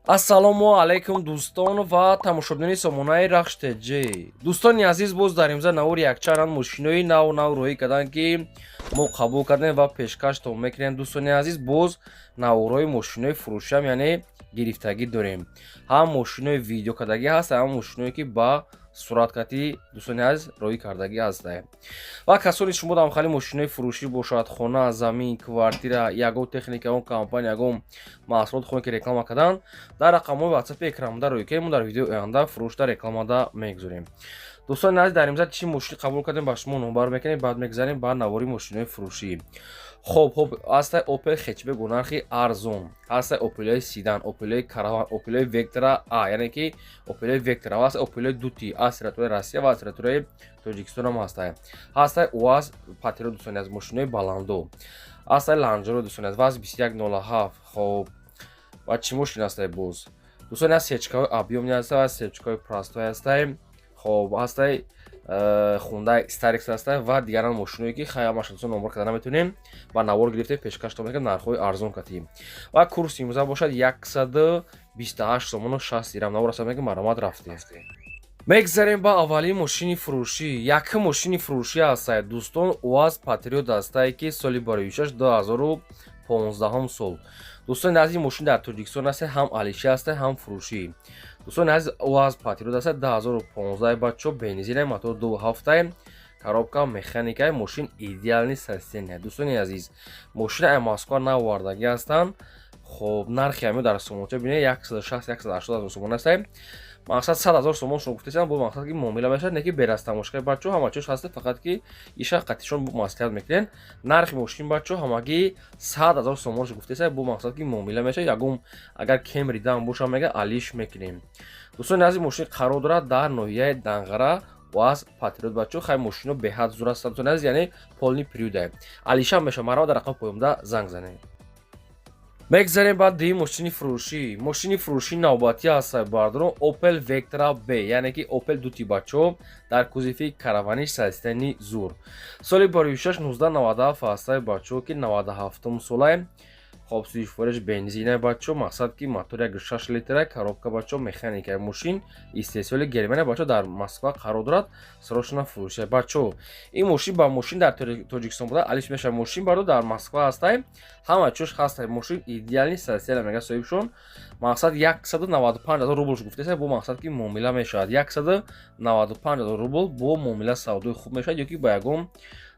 Ассалому алайкум, дӯстон ва тамошобинони сомонаи Рахш ТЖ. Дӯстони азиз, боз дар имза навори якчанд мошинои нав нав роҳӣ карданд, ки мо қабул кардем ва пешкаштон мекунем. Дӯстони азиз, боз наворҳои мошинои фурӯшиам, яъне гирифтагӣ дорем. Ҳам мошинои видеокардагӣ ҳаст, ҳам мошиное, ки ба сураткатӣ, дӯстони азиз, роҳӣ кардагӣ ҳастаем. Ва касони шумо дам хали мошинои фурӯшӣ бошад, хона, замин, квартира, ягон техника, ягон компания, ягон маҳсулот хоҳем, ки реклама кардан, дар рақамҳои ватсапи экранбуда роҳӣ кунем. Мо дар видеои оянда фурӯшда рекламада мегузорем. Дӯстони азиз, дар имза чӣ мошин қабул кардем, ба шумо номбар мекунем, баъд мегзарем ба навори мошинои фурӯшӣ. Хоб, ҳастай Опел хэтчбек бо нархи арзон, ҳастай Опелои седан, Опелои караван, Опелои Вектра А, яъне ки Опелои Вектра, ҳастай Опелои дути аз территорияи Россия ва аз территорияи Тоҷикистон ҳам ҳастай. Ҳастай УАЗ Патриот, дӯстони аз, мошинои баландо ҳастай, Ланҷоро, дӯстони аз, ВАЗ 2107. Хоб, ва чӣ мошин ҳастай боз, дӯстони аз? Сечкаҳои объёмный ҳастай ва сечкаҳои простой ҳастай. Хоб, ҳастай Хундай Старикс ҳастай ва дигаран мошиное, ки хай ҳамаша, дӯстон, номбар карда наметавонем. Ба навор гирифта пешкаштон мекунем, нархҳои арзон катӣ. Ва курси имрӯза бошад 128 сомону 60 дирам. Навор аста мекунем, маромад рафтем. Мегзарем ба аввалин мошини фурӯшӣ. Якум мошини фурӯшӣ ҳастай, дӯстон, УАЗ Патриот ҳастае, ки соли бароишаш 2015 сол. Дӯстони азиз, мошин дар Тоҷикистон ҳастай, ҳам алиши ҳастай, ҳам фурӯшӣ. Дӯстони азиз, УАЗ Патриот ҳастай 2015, бачо, бензинай, мотор 2,7-ай, коробка механикай, мошин идеальный состояние. Дӯстони азиз, мошина ай Москва навовардагӣ ҳастанд. Хоб, нархи ҳамин дар сомонча бинед, 160, 180 ҳазор сомон ҳастай. Мақсад 100 000 сомон шумо гуфтесам, бо мақсад ки муомила мешавад, не ки берастамошкаи, бачо, ҳама чиз ҳаста, фақат ки иша қатишон маслиҳат мекунен. Нархи мошин, бачо, ҳамагӣ 100 000 сомонш гуфтеса, бо мақсад ки муомила мешавад. Ягон агар кем ридан боша, мега, алиш мекунем. Дӯстони азиз, мошин қарор дорад дар ноҳияи Данғара, УАЗ Патриот, бачо. Хай, мошино беҳад зур аст, дӯстони азиз, яъне полный привод, алишам мешавад. Марҳамат, дар рақами поёнда занг занед. Мегзарем ба дуюм мошини фурӯшӣ. Мошини фурӯшӣ навбатӣ ҳаст, бардорон, Opel Vectra B, яъне ки Opel дути, бачо, дар кузови каравани, состояние зур. Соли бароишаш 1997 ҳастай, бачо, ки 97 солае. Хоб, сӯзишвориш бензина, бачо, мақсад ки мотор 1,6 литра, коробка, бачо, механика. Мошин истеҳсоли Германия, бачо, дар Москва қарор дорад. Срочно фурӯша, бачо. Ин мошин ба мошин дар Тоҷикистон буда алиш мешавад. Мошин бардо дар Москва ҳастай, ҳама чӯш ҳастай, мошин идеальный состояние, мега соҳибшон. Мақсад 195 ҳазор рублш гуфтеса, бо мақсад ки муомила мешавад. 195 ҳазор рубл бо муомила савдои хуб мешавад ё ки ба ягон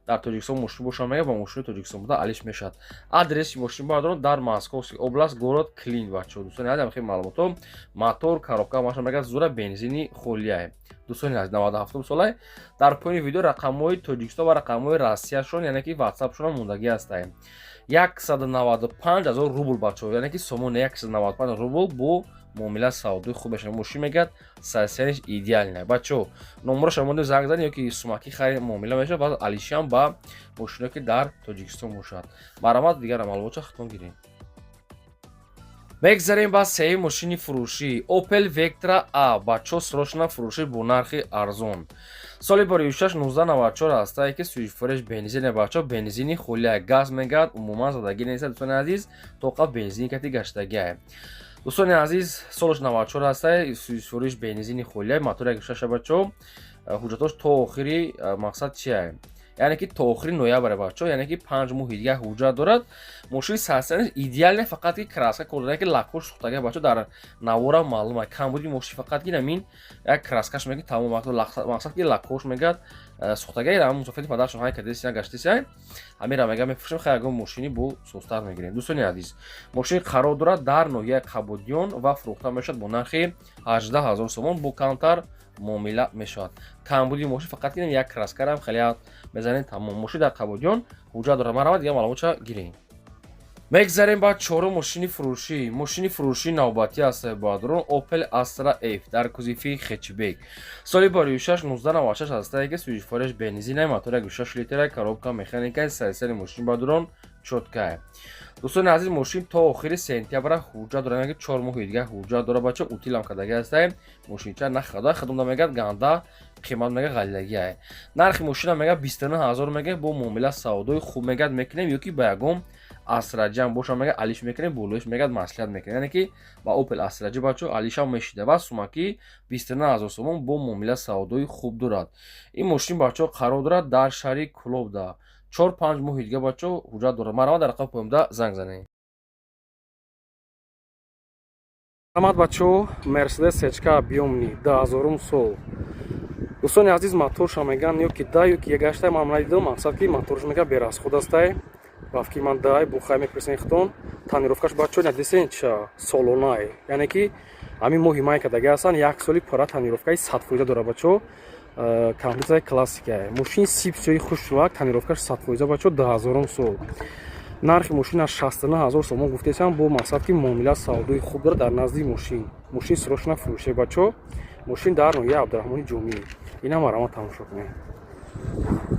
дар Тоҷикистон мошин боша, мега, ба мошини Тоҷикистон буда алиш мешавад. Адреси мошин, бардорон, дар Московский область, город Клин, бачо. Дӯстони азиз, хеле маълумотҳо, мотор, коробка, машина, мега, зура, бензини холияе. Дӯстони азиз, 97 солае. Дар поёни видео рақамҳои Тоҷикистон ва рақамҳои Россияшон, яъне ки ватсапшон мондагӣ ҳастае. 195 ҳазор рубл, бачо, яъне ки сомон 195 рубл, бо муомила савдои хуб мешавад. Мошин, мегӯяд, состояние ш идеальная. Бачо, номероша монда, занг занед ё ки сумакӣ хари, муомила мешавад ва алишиам ба мошиное, ки дар Тоҷикистон бошад. Марҳамат, дигар маълумотча худтон гирем. Мегзарем ба сеюм мошини фурӯшӣ, Opel Vectra A, бачо, срочно фурӯшӣ бо нархи арзон. Соли бароишаш 1994 ҳастае, ки сӯзишвориш бензине, бачо, бензини холия, газ, мегӯяд, умуман задагӣ нест. Дӯстони азиз, тоқа бензини кати гаштагиае. Дӯстони азиз, солаш 94 ҳастай, сӯзишвориш бензини холия, мотор 1,6, бачо. Ҳуҷҷатош то охири, мақсад чия, яъне ки то охири ноябре, бачо, яъне ки 5 моҳи дигар ҳуҷҷат дорад. Мошини состояние идеальный, фақат ки краска кор дорад, ки лакош сӯхтага, бачо, дар навора маълума. Камбуди мошин фақат ки намин як краскаш, меги, тамом. Мақсад ки лакош, мегӯяд, сӯхтага. Ира мусофири падаршон ҳай кардесия, гаштесия, ҳамира, мега, мефурӯшем. Хай, ягон мошини бо сустар мегирем. Дӯстони азиз, мошин қарор дорад дар ноҳияи Қабудиён ва фурӯхта мешавад бо нархи 18 ҳазор сомон, бо камтар муомила мешавад. Камбуди мошин фақат ки як краскарам хеле мезанем, тамом. Мошин дар Қабудиён, ҳуҷҷат дорад. Маравад, дигар маълумотша гирем. Мегзарем ба чорум мошини фурӯшӣ. Мошини фурӯшии навбатӣ аст, баъдрон, Opel Astra F дар кузови хэтчбек. Соли бароишаш 1996 ҳастае, ки сӯзишвориш бензина, мотор 1,6 литра, коробка механика. Состояние мошин, баъдрон, чёткая. Дӯстони азиз, мошин то охири сентябра ҳуҷҷат дорад, яъне ки 4 моҳи дигар ҳуҷҷат дорад, бача. Утилам кардаги ҳастае. Мошинча нахада хадумда, мегӯяд, ганда қимат, мега, ғалилагиае. Нархи мошина, мега, 29 ҳазор, мега, бо муомила савдои хуб, мегӯяд, мекунем ё ки ба ягон Астра ҷам боша, мега, алиш мекунем, болоиш мегад, маслиҳат мекунем. Яъне ки ба Опел Астра Ҷ, бачо, алишам мешида ва сумаки 29 000 сомон бо муомила савдои хуб дорад. Ин мошин, бачо, қарор дорад дар шаҳри Кӯлобда. 4-5 моҳи дига, бачо, ҳуҷҷат дорад. Марҳамат, дар рақами поёнда занг занед. Марҳамат, бачо, Мерседес CLK объёмный, 2000-ум сол. Дӯстони азиз, моторша меган ё ки да, ё ки ягаштай, ман надидам. Мақсад ки моторш мега берасход астай. Рафки ман дай бухай мепурсен хитон. Тонировкаш, бачо, надисен ча солонай, яъне ки ҳамин моҳи май кадаги ҳастан, як соли пурра тонировкаи 100% дора, бачо. Комплектаи классика, мошин сипсиёи хушрӯак, тонировкаш 100%, бачо, 2000-ум сол. Нархи мошина 69 000 сомон гуфтесам, бо мақсад ки муомила савдои хуб дорад. Дар назди мошин, мошин срочно фурӯше, бачо. Мошин дар ноҳияи Абдурраҳмони Ҷомӣ. Ина марҳамат, тамошо кунед,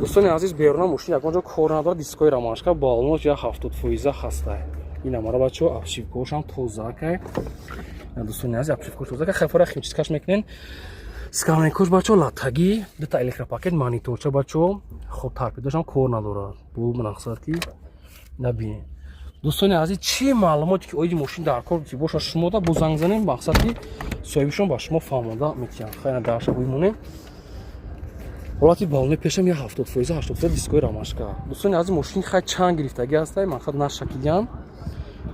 дӯстони азиз. Беруна мошин ягон ҷо кор надорад, дискои ромашка, балонош як 70% ҳастай. Ина мара, бачо, обшивкаошам тозакай. Дӯстони азиз, обшивкаош тозакай, хайфора химчисткаш мекунен. Скамейкош, бачо, латагӣ, дута электропакет, мониторча, бачо. Хоб, торпедошам кор надорад. Бу мақсад ки набинед, дӯстони азиз, чӣ маълумоте ки оиди мошин дар кор ки боша, шумода бо занг занем, мақсад ки соҳибишон ба шумо фаҳмонда метиҳанд. Хайна дарша бимонем. Ҳолати балони пешам я 70%, 80%, дискои ромашка. Дӯстони азиз, мошин хай чанд гирифтагӣ ҳастай, мақсад нашакидиам,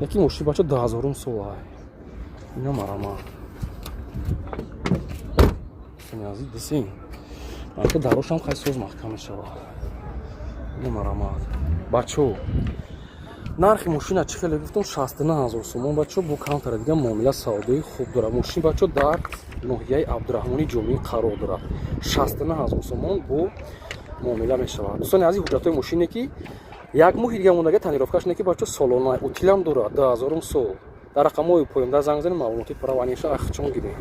яки мошин, бачо, 2000-ум солай. Ина марама, дӯстони азиз, дисин мака дарошам хай соз маҳкам мешавад. Ина марамат, бачо. Нархи мошина чӣ хеле гуфтам? 69 000 сомон, бачо, бо камтара дига муомила савдои хуб дорад. Мошин, бачо, дар ноҳияи Абдурраҳмони Ҷомӣ қарор дорад. 69 000 сомон бо муомила мешавад. Дӯстони азиз, ҳуҷҷатҳои мошине ки як моҳи дига мондага, тонировкаш не ки, бачо, солона, утилам дорад, 2000-ум сол. Дар рақамҳои поёнда занг занед, маълумоти праваниша ахчон гиред.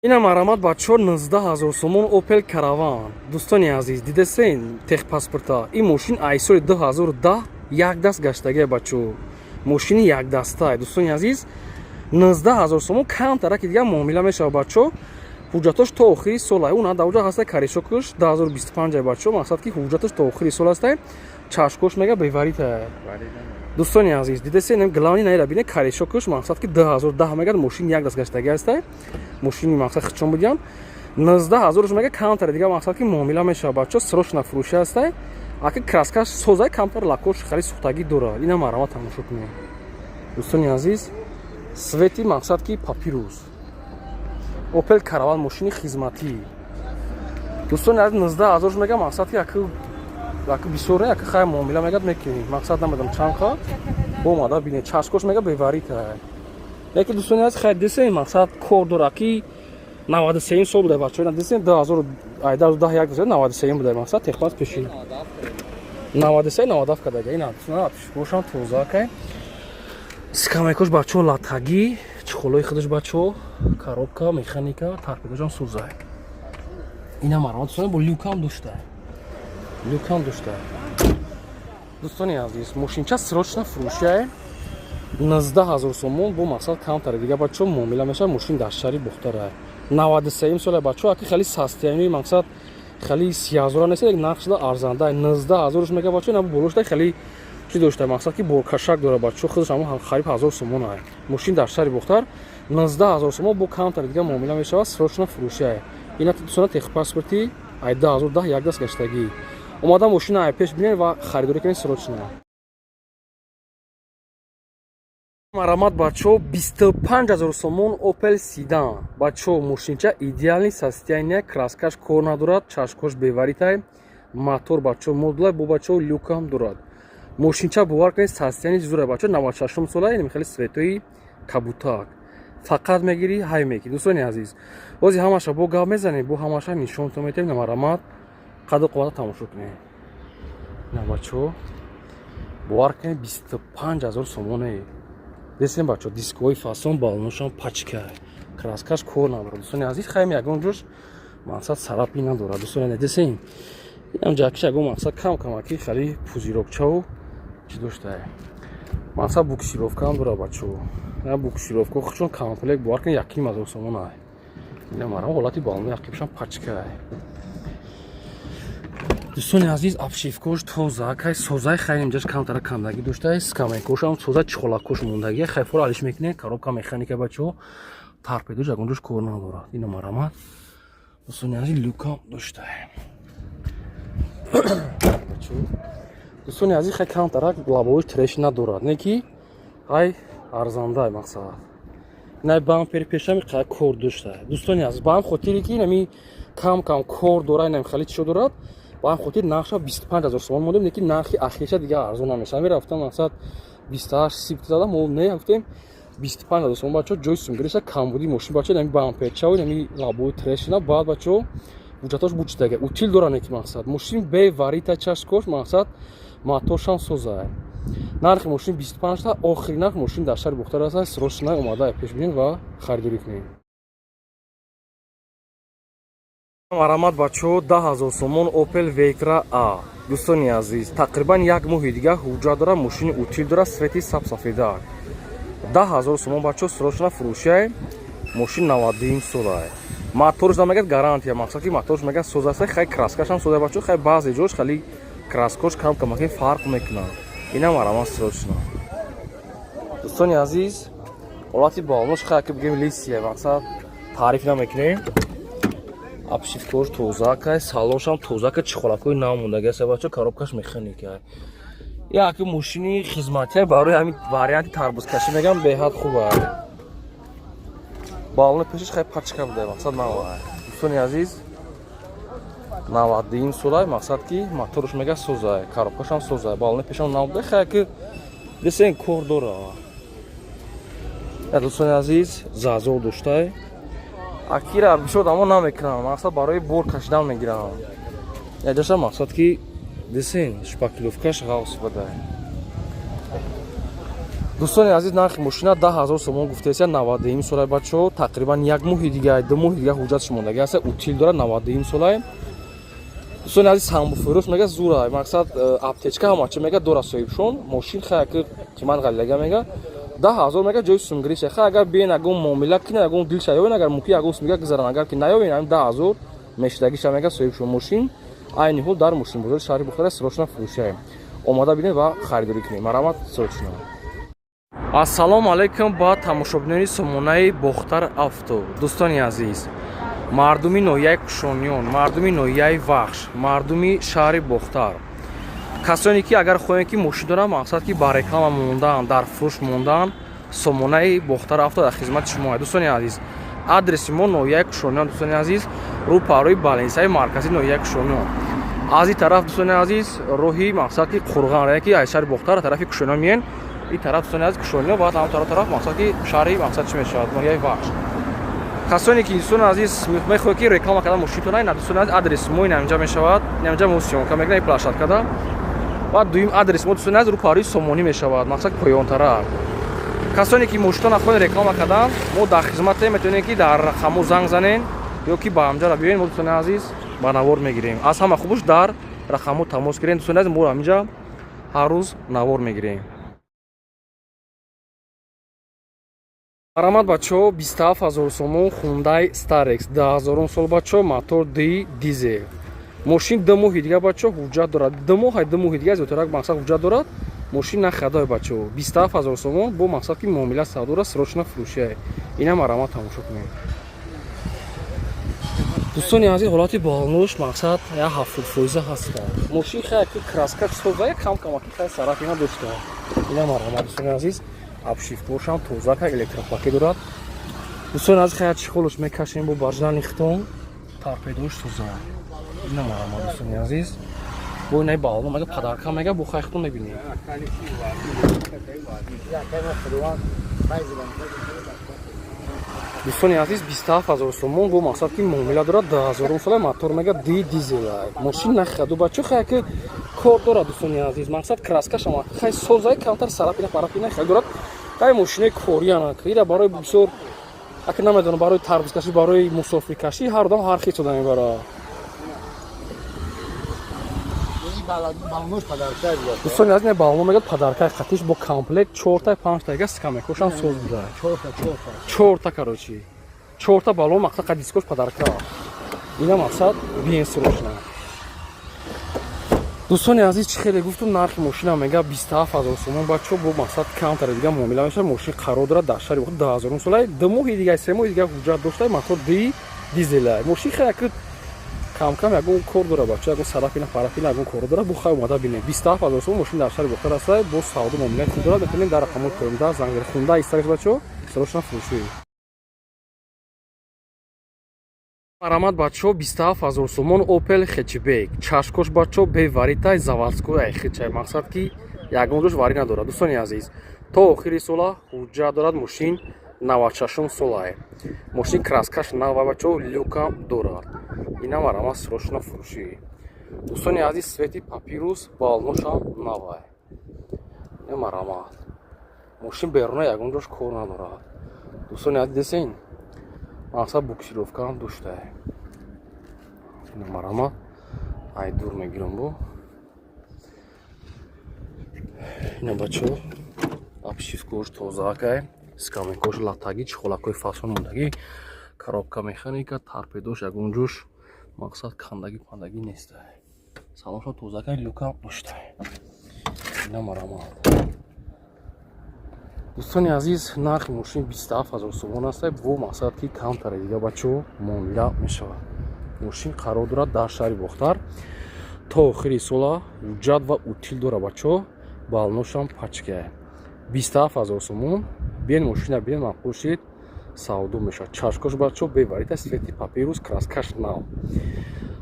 Ина марҳамат, бачо, 19 000 сомон Опел Караван. Дӯстони азиз, дидесен техпаспорта? Ин мошин ай соли 2010 як даст гаштагия, бачо, мошини якдаста. Дӯстони азиз, 19 000 сомон, камтараки дига муомила мешавад, бачо. Ҳуҷҷатош то охири сол ай, уна даоҷа ҳаста, корешокаш 2025, бачо. Мақсад ки ҳуҷҷатош то охири сол ҳастай. Чашкош мега беварита. Дӯстони азиз, дидесен, главный наира бине, корешокаш, мақсад ки 2010 мегад, мошин як даст гаштаги ҳастай. Мошини мақсад хичон будиям, 19 000-ш мега, камтаре дига мақсад ки муомила мешавад, бачо. Срочно фурӯшӣ ҳастай. Ака, краскаш созай, камтар лакош хеле сӯхтагӣ дорад. Ина марҳамат, тамошо кунед, дӯстони азиз. Цвети мақсад ки папирус. Опел Караван, мошини хизматӣ, дӯстони азиз, 19 000-ш мега. Мақсад ки ака бисёр не, ака хай муомила мегад, мекунӣ. Мақсад намедам чанд қа омада бинед. Чашкош мега беварита. Яке, дӯстони азиз, хай десем, мақсад кор дора ки 93-м сол буда, бачаҳо. Десем 2010 як 93-м буда, мақсад техпас пешин 93, 97 кадага. Ина бошам тоза кай, скамейкош, бачаҳо, латагӣ, чехолои худаш, бачаҳо, коробка механика, торпедошам сӯзай. Ина марҳамат, дӯстони, бо люкам дошта, люкам дошта. Дӯстони азиз, мошинча срочно фурӯшиае, 19 000 сомон, бо мақсад камтаре дига, бачаҳо, муомила мешавад. Мошин дар шаҳри Бухтара, 93-м сола, бачаҳо. Аки хеле састиянии, мақсад хеле 30 000-а нест, як нарх шуда арзанда, 19 000-ш мега, бачаҳо. Ина болошта хеле чӣ дошта, мақсад ки боркашак дора, бачаҳо, худаш ҳамон хариб 1000 сомон ай. Мошин дар шаҳри Бухтар, 19 000 сомон, бо камтаре дига муомила мешавад. Срочно фурӯшиае. Ина дӯстона, техпаспорти ай 2010 як даст гаштагӣ. Омада мошина ай пеш бинед ва харидорӣ кунед срочно. Марҳамат, бачаҳо, 25 000 сомон Опел седан. Бачаҳо, мошинча идеальный состояние, краскаш кор надорад, чашкош беваритай, мотор, бачаҳо, модулай, бо, бачаҳо, люкам дорад. Мошинча, бовар кунед, состояние зура, бачаҳо, 96-ум сола. Ин хеле цветои кабутак, фақат мегирӣ, ҳай мекӣ. Дӯстони азиз, бози ҳамаша бо гап мезанем, бо ҳамаша нишонтон метавем. Марҳамат, қаду қуввата тамошо кунед. На, бачаҳо, бовар кунед, 25 000 сомоне. Десем, бачаҳо, дискои фасон, балоношам пачка, краскаш кор надорад. Дӯстони азиз, хайм ягон ҷош мақсад сарапи надорад. Дӯстони, десем, инам ҷакиш ягон мақсад кам камаки хеле пузырёкчаву чӣ доштае, мақсад буксировкаам дорад, бачаҳо. Буксировка худшон комплект, бовар кунед, 1,5 ҳазор сомон ай. Ина марҳам, ҳолати балони ақибшам пачка. Дӯстони азиз, обшивкош тоза кай, созаи хайр, инҷаш камтара кандагӣ дошта, скамейкошам соза, чехолакош мондагӣ, хайфоро алиш мекунед. Коробка механика, бачаҳо, торпедош ягонҷош кор надорад. Ина марамат, дӯстони азиз, люкам дошта. Бачаҳо, дӯстони азиз, хай камтарак лобовой трещина дорад, не ки ай арзандай. Мақсад, инай бампери пешами қай кор дошта, дӯстони азиз. Ба ҳам хотире ки инами кам кам кор дора, инами хеле чишо дорад, ба ҳам хотир нархша 25 000 сомон мондем, лекин нархи ахириша дига арзон намешава. Мерафтам, мақсад, 28 сипт задам, мо не гуфтем, 25 000 сомон. Бачаҳо, ҷои сумгириша камбуди мошин, бачаҳо, инами бамперчао, инами лобовой трещина. Баъд, бачаҳо, ҳуҷҷатош бучидага, утил дора, не ки мақсад, мошин бе варита чашкош, мақсад, моторшам созай. Нархи мошин 25 та, охири нарх мошин дар шаҳри Бохтар аст. Срочно омада пеш бинед ва харидорӣ кунед. Марамат, бачаҳо, 10 000 сомон Опел Вектра А. Дӯстони азиз, тақрибан як моҳи дига ҳуҷҷат дора, мошини утил дора, цвети сабсафеда. 10 000 сомон, бачаҳо, срочно фурӯшай. Мошин 92 солай, моторш намегад гарантия, мақсад ки моторш мегад соз аст. Хай, краскашам созай, бачаҳо, хай, баъзе ҷош хали краскош кам камаки фарқ мекунад. Ина марамат, срочно. Дӯстони азиз, ҳолати балонош хай ки бигем лисия, мақсад, таъриф намекунем. Обшивкош тоза кай, салоншам тоза кай, чехолакои нав мондаги аст, бачо, коробкаш механика. Яки мошини хизматия барои ҳамин варианти тарбузкашӣ мегам, беҳад хуб аст. Балони пешаш хай пачка буда, мақсад, нав. Дӯстони азиз, 92 солай, мақсад ки моторш мега созай, коробкашам созай, балони пешам нав буда, хай ки десен кор дора. Дӯстони азиз, зазор доштай. Акира бисёр дамо намекунам, мақсад, барои бор кашидан мегирам. Яҷаша, мақсад, ки десен шпаклёвкаш ғавс буда. Дӯстони азиз, нархи мошина 10 000 сомон гуфтеся, 92 солай, бачаҳо, тақрибан як моҳи дига, 2 моҳи дига ҳуҷҷатш мондаги аст, утил дорад, 92 солай. Дӯстони азиз, самбуфурӯш мега зура, мақсад, аптечка ҳамачи мега дора соҳибшон. Мошин хай ки қимат ғалилага мега, 10 000 мега, ҷои сумгириша. Хай, агар биен, ягон муомила кина, ягон дилша ёбен, агар мумкин ягон сумгира гузаран, агар ки наёбен, ҳамин 10 000 мешидагиша мега соҳибшон. Мошин айни ҳол дар мошинбозори шаҳри Бухора срочно фурӯшаем, омода бинед ва харидорӣ кунед. Марамат, срочно. Ассалому алайкум ба тамошобинони сомонаи Бохтар Авто. Дӯстони азиз, мардуми ноҳияи Кушониён, мардуми ноҳияи Вахш, мардуми шаҳри Бохтар, касоне ки агар хоҳем ки мошин доранд, мақсад ки ба реклама мондан, дар фурӯш мондан, сомонаи Бохтар Авто дар хизмати шумо. Дӯстони азиз, адреси мо ноҳияи Кушониён, дӯстони азиз, рӯ парои больницаи марказии ноҳияи Кушониён. Аз ин тараф, дӯстони азиз, роҳи, мақсад ки Қурған, ки аз шаҳри Бохтар тарафи Кушониён миен, ин тараф, дӯстони азиз, Кушониён, баъд ҳам тараф, мақсад ки шаҳри, мақсад, чӣ мешавад, ноҳияи Вахш. Касоне ки, дӯстони азиз, мехоҳед ки реклама кардан мошинтона, ина, дӯстони азиз, адреси мо ина инҷа мешавад, инҷа мо съёмка мекунем, ин площадкада. Баъд дуюм адрес мо, дӯстони азиз, рӯ парои Сомонӣ мешавад, мақсад, поёнтара. Касоне ки мошинтона хоҳед реклама кардан, мо дар хизматем, метавонед ки дар рақамҳо занг занен ё ки ба ҳамҷара биёен, мо, дӯстони азиз, ба навор мегирем. Аз ҳама хубуш дар рақамҳо тамос гирем, дӯстони азиз, мо ҳаминҷа ҳар рӯз навор мегирем. Марамат, бачаҳо, 27 000 сомон Хундай Старекс, 2000-ум сол, бачаҳо, мотор ди дизел. Мошин 2 моҳи дига, бачаҳо, ҳуҷҷат дорад, 2 моҳ, 2 моҳи дига зиёдтарак, мақсад, ҳуҷҷат дорад. Мошин нахадой, бачаҳо, 27 000 сомон, бо мақсад ки муомила савдора, срочно фурӯшия. Ина марамат, тамошо кунед. Дӯстони азиз, ҳолати балнуш, мақсад, як 70 фоиза ҳаста. Мошин хай ки краска соза, як кам камаки хай сарафина дошта. Ина марамат, дӯстони азиз, обшивкошам тоза ка, электропакет дорад. Дӯстони азиз, хай чехолш мекашем бо баржани хитон, торпедош тоза. Ина марамат, дӯстони азиз, бо инаи бално мега подарка мега, бо хай хитон мебинед. Дӯстони азиз, 27 000 сомон, бо мақсад ки муомила дорад, 2000-ум сола, мотор мега ди дизелай. Мошин нахаду, бачо, хай ки кор дорад. Дӯстони азиз, мақсад, краскашам хай созай, камтар сарапина парапина хай дорад. Хай мошинаи кориана ира барои бисёр аки намедонам, барои тарбузкашӣ, барои мусофиркашӣ, ҳар одам ҳар хел сода мебарад. Дӯстони азиз, бално мегӯяд подаркаи қатиш бо комплект чорта, панҷта га скамейкошам соз буда, чорта, короче, чорта балон, мақсад, қа дискош подарка. Ина, мақсад, биен срочно. Дӯстони азиз, чӣ хеле гуфтум, нархи мошина мега 27 000 сомон, бачо, бо мақсад камтаре дига муомила мешавад. Мошин қарор дорад дар шаҳри 2000 солай, 2 моҳи дига, 3 моҳи дига ҳуҷҷат дошта, мотор ди дизела. Мошин хеле камкам ягон кор дора, бачо, ягон сарафина парафина ягон кор дора. Бу хай омада бинем. 27 000 сомон мошин дар шаҳри Бохтар аста, бо савдо муомилаи хуб дорад. Метавонед дар рақамҳои поёнда занг занед. Хунда истариш, бачо, срочно фурӯшӣ. Марамат, бачо, 27 000 сомон Опел хэтчбек. Чашкош, бачо, беваритай, заводской айхичай, мақсад ки ягон ҷош вари надорад. Дӯстони азиз, то охири сола ҳуҷҷат дорад. Мошин 96 солае, мошин краскаш нава, бачо, люкам дорад. Ина марама, срочно фурӯшӣ. Дӯстони азиз, цвети папирус, балношам навай. Ина марамат, мошин беруна ягон ҷош кор надорад. Дӯстони азиз, десен, мақсад буксировкаам доштае. Ина марама, ай дур мегирам. Бо ина, бачо, обшивкош тозаакай, скамейкош латагӣ, чехолакҳои фасон мондагӣ, коробка механика, торпедош ягон ҷош мақсад кандагӣ пандагӣ нестай, салоншон тозакай, люкам доштай. Ина марамат, дӯстони азиз, нархи мошин 27 000 сомон аст, бо мақсад ки камтаре дига, бачо, муомила мешавад. Мошин қарор дорад дар шаҳри Бохтар, то охири сола ҳуҷҷат ва утил дора, бачо, балношам пачкая. 27 000 сомон. Биен, мошина биен, маъқул шид, савдо мешавад. Чашкош, бачо, беварита, цвети папирус, краскаш нав.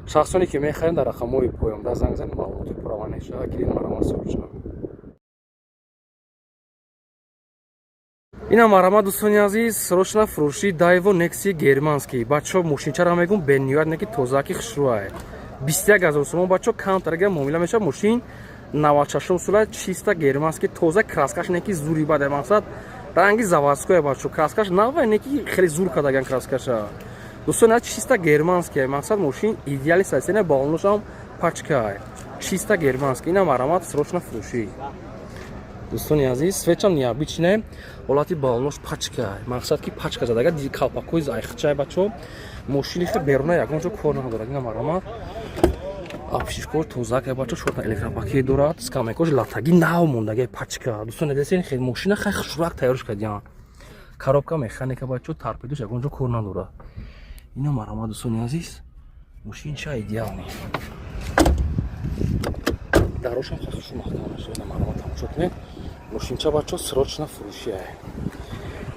Шахсоне ки мехарем, дар рақамҳои поёнда занг занед, маълумоти пурра мешавад. Гирин, марама, срочно. Ина марама, дӯстони азиз, срочно фурӯши Дайво Некси германский. Бачо, мошинчаро мегум, бениҳоят неки тозаки, хушрӯай. 21 000 сомон, бачо, камтарага муомила мешавад. Мошин 96 сола, чисто германский, тоза, краскаш неки зури баде, мақсад ранги заводское, бачо, краскаш нава, неки хеле зур кардаган краскаша. Дӯстони, чисто германский, мақсад мошин идеали состояние, балоношам пачкай, чисто германский. Ина марамат, срочно фурӯшӣ. Дӯстони азиз, цветам необычный, ҳолати балонош пачка, мақсад ки пачка задага, калпакҳои айхчай, бачо. Мошини хе беруна ягон ҷо кор надорад. Ина марамат, обшивкош тозака, бачо, чорта электропакет дорад, скамейкош латаги, нав мондаги, пачка. Дӯстони азиз, хел мошина хай хушрак тайёрш кардиан. Коробка механика, бачо, торпедош ягон ҷо кор надорад. Ина марамат, дӯстони азиз, мошин ча идеальный, дарошам хай хушу маҳкам мешавад. Ина марамат, тамошо кунед мошинча, бачо, срочно фурӯшия.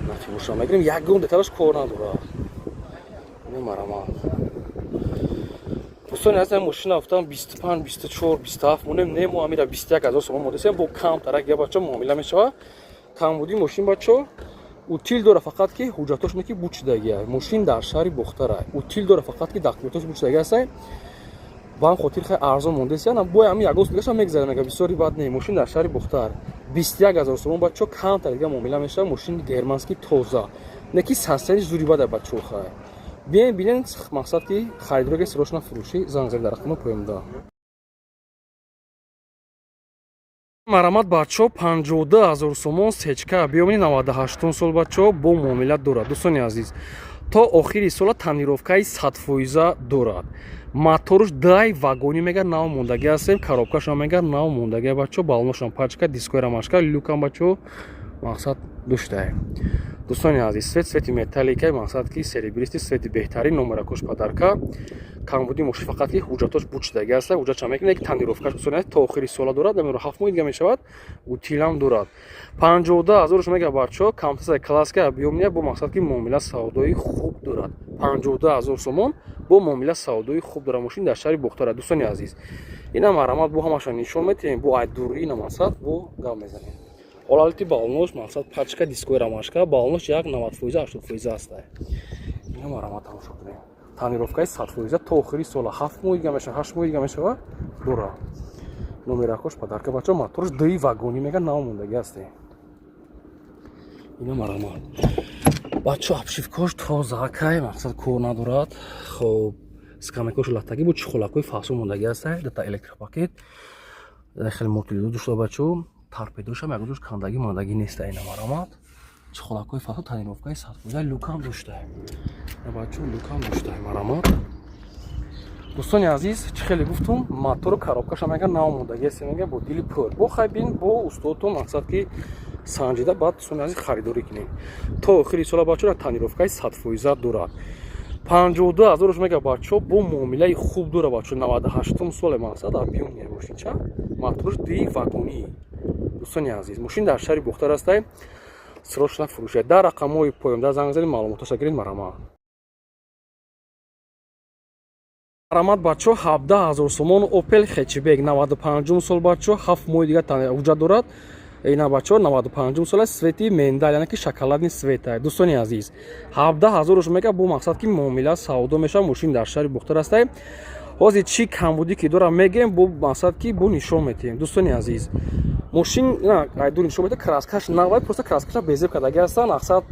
Нархи мошина мегирем, ягон деталаш кор надорад. Ина марамат, дӯстони азиз, мошина гуфтам 25, 24, 27 монем, не, мо амира 21 000 сомон модесем, бо камтарак я, бачо, муомила мешавад. Камбуди мошин, бачо, утил дора, фақат ки ҳуҷҷатош не ки бучидагия. Мошин дар шаҳри Бохтара, утил дора, фақат ки документош бучидаги ҳастай, ба ҳам хотир хай арзон мондесиян. Бо ҳами ягон дигаша мегзарем, мега бисёри бад не. Мошин дар шаҳри Бохтар, 21 000 сомон, бачо, камтар дига муомила мешавад. Мошини германский, тоза, не ки состояниш зури бада, бачо, хай биен, бинен. Мақсад ки харидороги, срочно фурӯшӣ, занг занед дар рақами поёнда. Марамат, бачо, 52 000 сомон сечка биёмини 98 сол, бачо, бо муомила дорад. Дӯстони азиз, то охири сола тонировкаи 100% дорад. Моторуш дай вагони, мега нав мондагӣ ҳастем, коробкашам мега нав мондагӣ, бачо, балоношам пачка, дискои рамашка, люкам, бачо, мақсад доштае. Дӯстони азиз, цвет цвети металлика, мақсад ки серебристый, цвети беҳтарин, номеракош подарка. Камбуди мошин фақат ки ҳуҷҷатош бучидаги аста, ҳуҷҷатша мекунад, ки тонировкаш, дӯстони азиз, то охири сола дорад, намедонам, 7 моҳ дига мешавад, утилам дорад. 52 ҳазорш мега, бачо, камтаса класска объёмния, бо мақсад ки муомила савдои хуб дорад. 52 000 сомон, бо муомила савдои хуб дорад. Мошин дар шаҳри Бохтара, дӯстони азиз. Ина марамат, бо ҳамаша нишон метиҳем, бо айдурӣ ина мақсад бо гап мезанем. Ҳолати балонош мақсад пачка, дискои рамашка, балонош як 90%, 80% аста. Ина марамат, тамошо кунем, тонировкаи 100% то охири сола, 7 моҳ дига мешава, 8 моҳ дига мешава, дора. Номеракош подарка, бачо, моторш дии вагонӣ, мега нав мондагӣ ҳасте. Ина марамат, бачо, обшивкош тозакай, мақсад кор надорад. Хоб, скамейкош латагӣ, бо чехолакҳои фасон мондагӣ ҳаста, дата электропакет, хеле муртилиду дошта, бачо, торпедошам ягон ҷош кандагӣ мандагӣ неста. Ина марамат, чехолакҳои фасон, тонировкаи 100%, люкам дошта, бачо, люкам дошта. Марамат. Дӯстони азиз, чӣ хеле гуфтум, мотору коробкаша мега наомодагиаст, мега бо дили пур бо хай бин, бо устодтон, мақсад ки санҷида, баъд, дӯстони азиз, харидорӣ кунем. То охири сола, бачаҳо, тонировкаи 100% дорад. 52 ҳазорш мега, бачаҳо, бо муомилаи хуб дора, бачаҳо. 98-ум соле, мақсад, объёмный мошинча, моторш ди вагонӣ. Дӯстони азиз, мошин дар шаҳри Бохтар ҳастай, срочно фурӯшад. Дар рақамҳои поёнда занг занед, маълумоташа гиред. Марҳамат, марҳамат, бачаҳо. 17 000 сомон Опел Хэтчбек, 95-ум сол, бачаҳо, 7 моҳи дигар ҳуҷҷат дорад. Ина, бачаҳо, 95-ум сола, цвети миндаль, яъне ки шоколадный цвета. Дӯстони азиз, 17 ҳазорш мега, бо мақсад ки муомила савдо мешавад. Мошин дар шаҳри Бохтар ҳастай. Ҳозир чӣ камбудӣ ки дора, мегем, бо мақсад ки бо нишон метиҳем. Дӯстони азиз, мошин айдур нишон медиҳад, краскаш навай, просто краскаша безеб кардаги ҳастан, мақсад,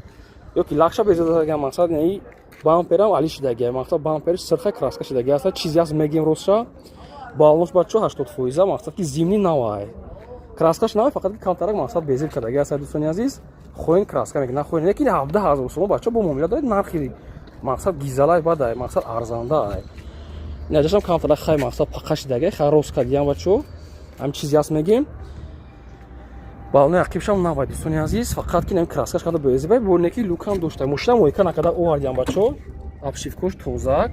ё ки лакша безеб кардаги, мақсад, и бамперам али шидаги, мақсад, бампериш сирха краска шидаги ҳаста. Чизе ҳаст, мегем ростша. Баллош, бачаҳо, 80%, мақсад ки зимний навай, краскаш навай, фақат ки камтарак, мақсад, безеб кардаги ҳаста. Дӯстони азиз, хоҳен, краска мекунед, нахоҳен, лекин 17 000 сомон, бачаҳо, бо муомила доред. Нархи, мақсад, гизалай бадай, мақсад, арзанда. Инаҷашам камтарак хай, мақсад, пақа шидаги, хай рост кардиям, бачаҳо, ҳам чизе ҳаст, мегем. Балони ақибшам навай, дӯстони азиз, фақат ки краскаш када безебай, бо неки люкам дошта. Мошина мойка накарда овардиам, бачаҳо. Обшивкош тозак,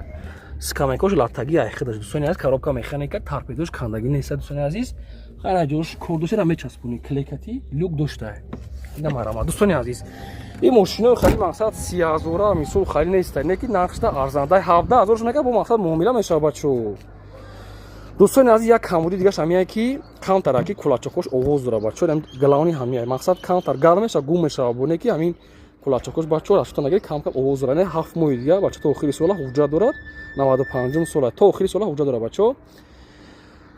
скамейкош латтаги айхидаш. Дӯстони азиз, коробка механика, торпедош кандагӣ неста. Дӯстони азиз, хайра ҷош кор доштера, мечаспонӣ, клекати люк дошта. Ина, марҳамат, дӯстони азиз, ин мошинои хали, мақсад, 30 ҳазора мисол хали неста, не ки нархшда арзанда. 17 ҳазорш мега, бо мақсад муомила мешавад, бачаҳо. Дӯстони азиз, як камбуди дигаш ҳамияе ки камтараки кулачокош овоз дора, бачаҳо. Главный ҳамияе, мақсад, камтар гарм мешава, гум мешава, бо не ки ҳамин кулачокош, бачаҳо, рафта нагири, камкам овоз дора. Не, 7 моҳи дига, бача, то охири сола ҳуҷҷат дорад. 95-ум сола, то охири сола ҳуҷҷат дорад, бачаҳо.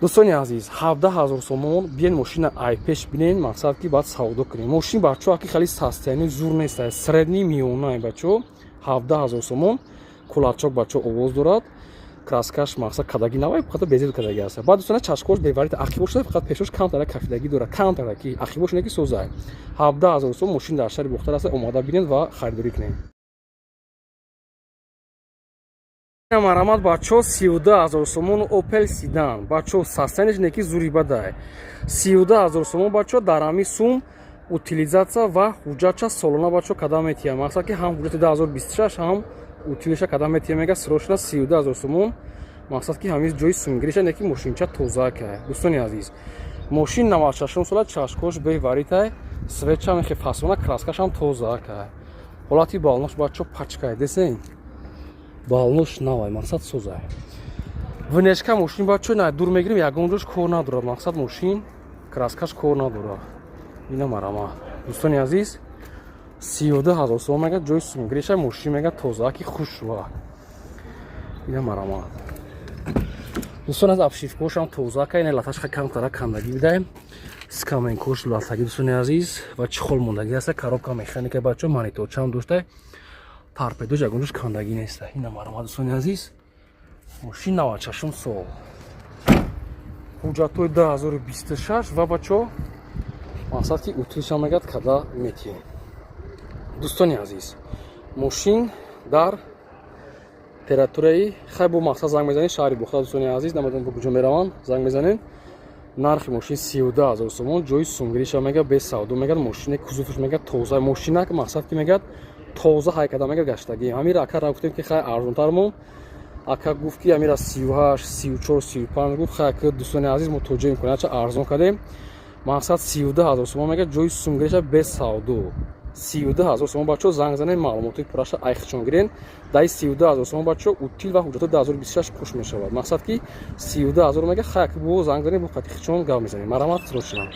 Дӯстони азиз, 17 000 сомон. Биен, мошина айпеш бинен, мақсад ки баъд савдо кунем. Мошин, бачаҳо, аки хали состояние зур неста, средний, миёна, бачаҳо. 17 000 сомон. Кулачок, бачаҳо, овоз дорад, краскаш, мақсад, кадаги навай, фақат безеб кадаги аст. Баъд, дӯстона, чашкош беварит ақибош, фақат пешош камтара кафидагӣ дорад, камтара ки ақибош не ки созай. 17 000 сом. Мошин дар шаҳри Бохтар аст, омода бинед ва харидорӣ кунед. Марҳамат, бачаҳо, 32 000 сомон Опел седан. Бачаҳо, состояниеш неки зури бадай. 32 000 сомон, бачаҳо, дар ҳамин сум утилизация ва ҳуҷҷатча солона, бачаҳо, када метиҳам. Мақсад ки ҳам ҳуҷҷати 2026, ҳам утилиша када метиҳам, мега срочно. 32 000 сомон, мақсад ки ҳамин ҷои сумгириша, неки мошинча тоза кай. Дӯстони азиз, мошин 96 сола, чашкош беваритай, свеча мехе фасона, краскашам тоза кай. Ҳолати балнош, бачаҳо, пачкай десен, балнош навай, мақсад, созай. Внешка мошин, бачаҳо, на дур мегирем, ягон ҷош кор надорад, мақсад, мошин краскаш кор надорад. Ина, марҳамат, дӯстони азиз, 32 000 сомон мега, ҷои сумгириша. Мошин, мега, тозааки хушва. Ина, марҳамат, дӯстон, аз обшивкошам тозака. Ина латашка камтара кандагӣ бидаем, скамейкош латагӣ, дӯстони азиз, ва чехол мондагӣ аста. Коробка механика, бачаҳо, мониторчам дошта, торпедош ягон ҷош кандагӣ неста. Ина, марҳамат, дӯстони азиз, мошин 96-ум сол, ҳуҷҷатҳои 2026 ва, бачаҳо, мақсад ки утилиша мегад када метиҳем. Дӯстони азиз, мошин дар территорияи хай, бо мақсад занг мезанед, шаҳри Бохтар. Дӯстони азиз, намедонам ба куҷо мераванд, занг мезанед. Нархи мошин 32 000 сомон, ҷои сумгириша мега без савдо мегад. Мошине кузовш, мега, тоза, мошинак, мақсад ки мегад, тоза ҳайкада, мега, гаштагӣ. Ҳамира ака гуфтем ки хай арзонтар мон, ака гуфт ки ҳамира 38, 34, 35 гуфт. Хай, ака, дӯстони азиз, мо то ҷои имкониятча арзон кардем. Мақсад, 32 000 сомон мега, ҷои сумгириша без савдо. 32 000 сомон, бачаҳо, занг занед, маълумотои пурраша айхчон гирен. Даи 32 000 сомон, бачаҳо, утил ва ҳуҷҷатҳои 2026 қуш мешавад. Мақсад ки 32 000 мега. Хай, бо занг занед, бо қатихчон гап мезанем. Марҳамат, срочно.